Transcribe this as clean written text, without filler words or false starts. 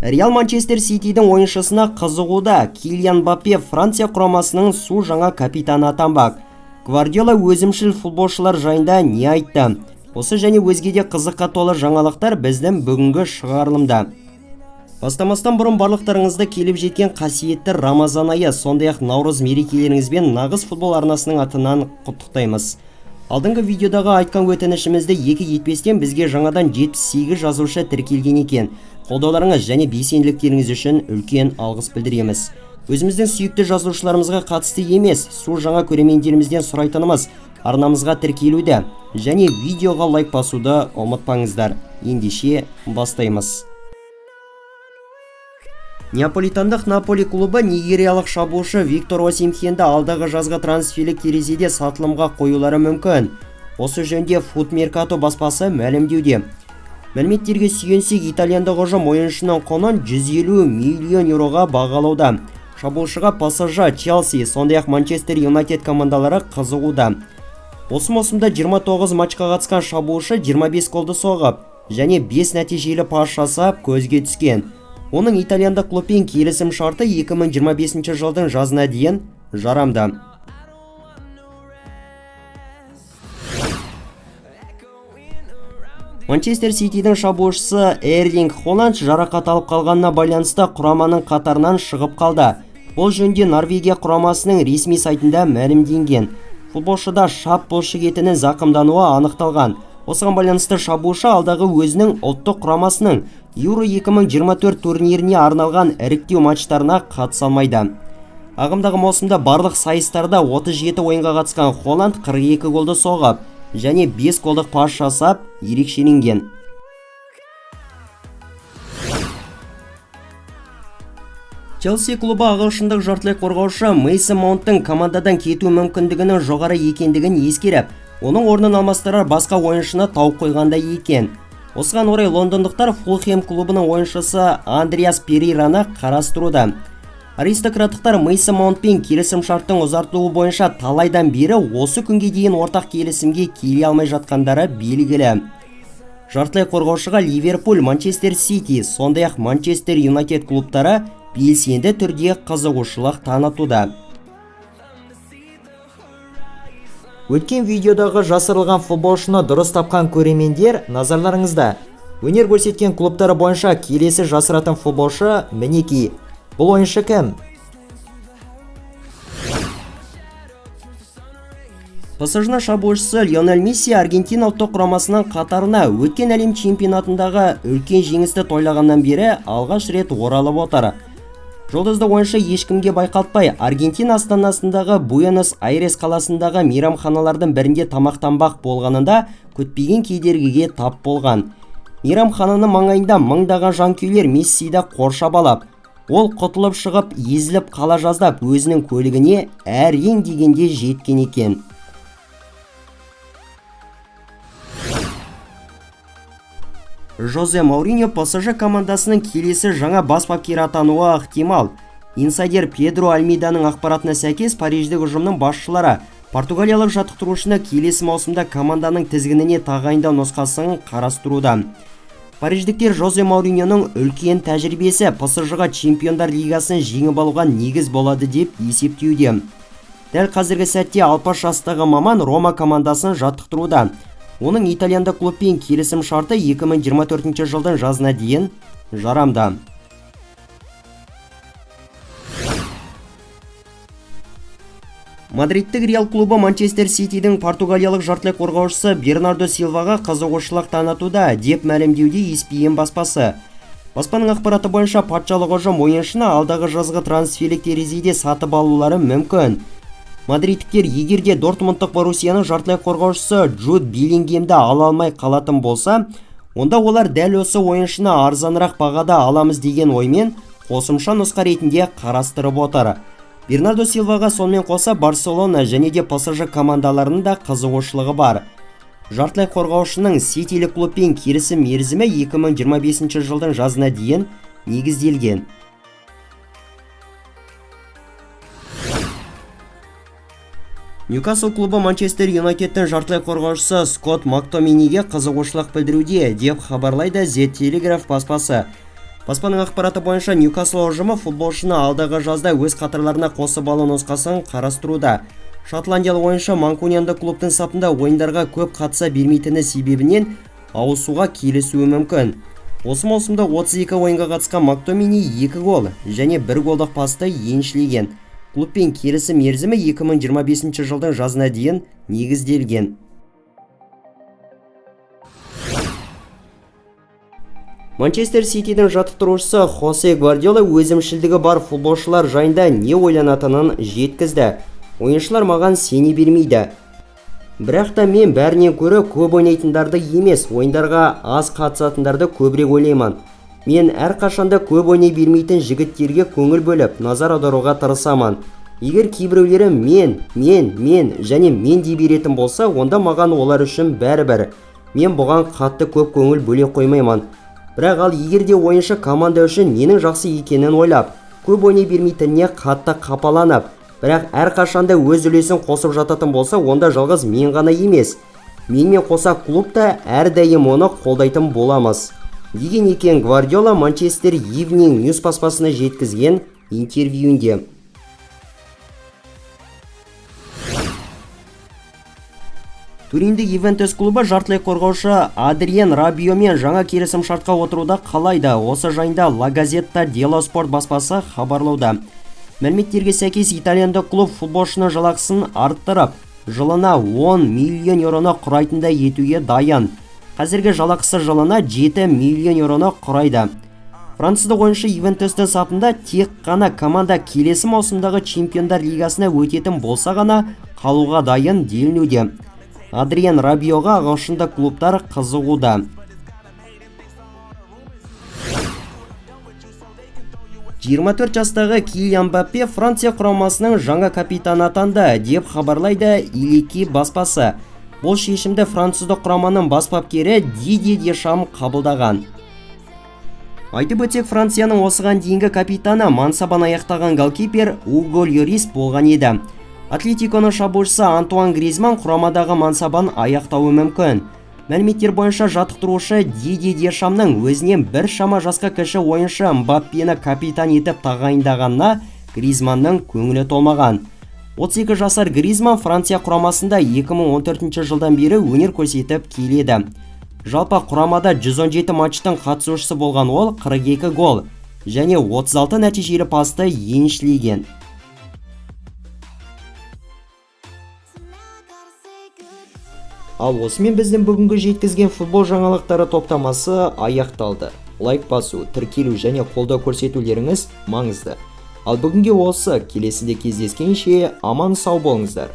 Реал Манчестер Ситидің ойыншысына қызығуда. Килиан Мбаппе Франция құрамасының су жаңа капитаны атанбақ. Гвардиола өзімшіл футболшылар жайында не айтты? Осы және өзге де қызыққа толы жаңалықтар біздің бүгінгі шығарылымда. Бастамастан бұрын барлықтарыңызды келіп жеткен қасиетті Рамазан айы, сондай-ақ Наурыз мерекелеріңізбен нағыз футбол арнасының атынан құттықтаймыз. Алдыңғы видеодағы айтқан өтінішімізді екі етпестен бізге жаңадан 78 жазушы тіркелген екен. Қолдауларыңыз және белсенділіктеріңіз үшін үлкен алғыс білдіреміз. Өзіміздің сүйікті жазушыларымызға қатысты емес, су жаңа көрермендерімізден сұрайтынымыз арнамызға тіркелуді және видеоға лайк басуды ұмытпаңыздар. Ендеше бастаймыз. Неаполитандық Наполи клубы нигериялық шабуылшы Виктор Осимхенді алдағы жазғы трансферлік терезеде сатылымға қоюлары мүмкін. Осы жөнінде Фут Меркато баспасы мәлімдеуде. Мәліметтерге сүйенсек, итальяндық ұжым ойыншының құнын 150 миллион еуроға бағалауда. Шабуылшыға ПСЖ, Челси, сондай-ақ Манчестер Юнайтед командалары қызығуда. Осы маусымда 29 матчқа қатысқан шабуылшы 25 голды соғып және 5 нәтижелі пас жасап көзге түскен. Оның итальяндық клубпен келісім шарты 2025 жылдың жазына дейін жарамды. Манчестер Ситидің шабуылшысы Эрлинг Холанд жарақат алып қалғанына байланысты құраманың қатарынан шығып қалды. Бұл жөнінде Норвегия құрамасының ресми сайтында мәлімденген. Футболшыда шап бұлшық етінің зақымдануы анықталған. Осыған байланысты шабуылшы алдағы өзінің ұлттық құрамасының Euro 2024 турниріне арналған іріктеу матчтарына қатыса алмайды. Ағымдағы маусымда барлық сайыстарда 37 ойынға қатысқан Холанд 42 голды соғып және 5 голдық пас жасап ерекшеленген. Челси клубы ағылшындық жартылай қорғаушы Мейсон Маунттың командадан кету мүмкіндігінің жоғары екендігін ескеріп, оның орнын алмастырар басқа ойыншыны тауып қойғандай екен. Осыған орай лондондықтар Фулхем клубының ойыншысы Андреас Перейраны қарастыруда. Аристократтықтар Мейсон Маунтпен келісім шарттың ұзартылуы бойынша талайдан бері осы күнге дейін ортақ келісімге келе алмай жатқандары белгілі. Жартылай қорғаушыға Ливерпуль, Манчестер Сити, сондай-ақ Манчестер Юнайтед клубтары белсенді түрде қызығушылық танытуда. Өткен видеодағы жасырылған футболшыны дұрыс тапқан көрермендер назарларыңызда. Өнер көрсеткен клубтары бойынша келесі жасыратын футболшы мінекей. Бұл ойыншы кім? ПСЖ-ның шабуылшысы Лионель Месси Аргентина ұлттық құрамасының қатарына өткен әлем чемпионатындағы үлкен жеңісті тойлағаннан бері алғаш рет оралып отыр. Жұлдызды ойыншы ешкімге байқалтпай Аргентина астанасындағы Буэнос-Айрес қаласындағы мейрамханалардың бірінде тамақтанбақ болғанында күтпеген кедергіге тап болған. Мейрамхананың маңайында мыңдаған жанкүйерлер Мессиді қоршап алып, ол құтылып шығып, езіліп қала жаздап өзінің көлігіне әрең дегенде жеткен екен. Жозе Мауриньо ПСЖ командасының келесі жаңа бас бапкері атануы ықтимал. Инсайдер Педро Альмейданың ақпаратына сәйкес, париждік ұжымның басшылары португалиялық жаттықтырушыны келесі маусымда команданың тізгініне тағайындау нұсқасын қарастыруда. Париждіктер Жозе Мауриньоның үлкен тәжірибесі ПСЖ-ға Чемпиондар лигасын жеңіп алуға негіз болады деп есептеуде. Дәл қазіргі сәтте 60 жастағы маман Рома командасын жаттықтыруда. Оның итальяндық клубпен келісім шарты 2024 жылдың жазына дейін жарамды. Мадридтік Реал клубы Манчестер Ситидің португалиялық жартылай қорғаушысы Бернардо Силваға қызығушылық танытуда, деп мәлімдеуде ESPN баспасы. Баспаның ақпараты бойынша патшалық ұжым ойыншыны алдағы жазғы трансферлік терезеде сатып алулары мүмкін. Мадридтіктер егерде Дортмундтық Боруссияның жартылай қорғаушысы Джуд Беллингемді ала алмай қалатын болса, онда олар дәл осы ойыншыны арзанырақ бағада аламыз деген оймен қосымша нұсқа ретінде қарастырып отыр. Бернардо Силваға сонымен қоса Барселона және де ПСЖ командаларының да қызығушылығы бар. Жартылай қорғаушының Ситилік клубпен келісім мерзімі 2025 жылдың жазына дейін негізделген. Ньюкасл клубы Манчестер Юнайтедтің жартылай қорғаушысы Скотт Мактоминиге қызығушылық білдіруде, деп хабарлайды The Telegraph баспасы. Баспаның ақпараты бойынша Ньюкасл ұжымы футболшыны алдағы жазда өз қатарларына қосып алу нұсқасын қарастыруда. Шотландиялық ойыншы манкуниандық клубтың сапында ойындарға көп қатыса бермейтіні себебінен ауысуға келісуі мүмкін. Осы маусымда 32 ойынға қатысқан Мактомини 2 гол және 1 голдық пасты еншілеген. Клубпен келісім мерзімі 2025 жылдың жазына дейін негізделген. Манчестер Ситидің жаттықтырушысы Хосе Гвардиола өзімшілдігі бар футболшылар жайында не ойланатынын жеткізді. Ойыншылар маған сене бермейді. Бірақ та мен бәрінен көрі көп ойнайтындарды емес, ойындарға аз қатысатындарды көбірек ойлаймын. Мен әрқашанда көп ойнай бермейтін жігіттерге көңіл бөліп, назар аударуға тырысамын. Егер кейбіреулері мен, мен, мен және мен дей беретін болса, онда маған олар үшін бәрібір. Мен бұған қатты көп көңіл бөле қоймаймын. Бірақ ал егер де ойыншы команда үшін ненің жақсы екенін ойлап, көп ойнай бермейтініне қатты қапаланып, бірақ әрқашанда өз үлесін қосып жататын болса, онда жалғыз мен ғана емес, менімен қоса клуб та әрдайым оны қолдайтын боламыз, деген екен Гвардиола Манчестер Evening News баспасына жеткізген интервьюінде. Туриндік Ювентус клубы жартылай қорғаушы Адриен Рабиомен жаңа келісім шартқа отыруда қалайды. Осы жайында La Gazzetta dello Sport баспасы хабарлауда. Мәліметтерге сәйкес, итальяндық клуб футболшының жалақысын арттырып, жылына 10 миллион еуроны құрайтындай етуге дайын. Қазіргі жалақысы жылына 7 миллион еуроны құрайды. Француздық ойыншы Ювентустың сапында тек қана команда келесі маусымдағы Чемпиондар лигасына өтетін болса ғана қалуға дайын делінуде. Адриен Рабиоға ағылшындық клубтар қызығуда. 24 жастағы Килиан Мбаппе Франция құрамасының жаңа капитаны атанды, деп хабарлайды L'Équipe баспасы. Бұл шешімді француздық құраманың бас бапкері Дидье Дешам қабылдаған. Айтып өтсек, Францияның осыған дейінгі капитаны мансабын аяқтаған голкипер Уго Льорис болған еді. Атлетиконың шабуылшысы Антуан Гризман құрамадағы мансабын аяқтауы мүмкін. Мәліметтер бойынша, жаттықтырушы Дидье Дешамның өзінен бір шама жасқа кіші ойыншы Мбаппені капитан етіп тағайындағанына Гризманның көңілі толмаған. 32 жасар Гризман Франция құрамасында 2014 жылдан бері өнер көрсетіп келеді. Жалпы құрамада 117 матчтың қатысушысы болған ол 42 гол және 36 нәтижелі пасты еншілеген. Ал осымен біздің бүгінгі жеткізген футбол жаңалықтары топтамасы аяқталды. Лайк басу, тіркелу және қолдау көрсетулеріңіз маңызды. Ал бүгінге осы, келесіде кездескенше аман сау болыңыздар.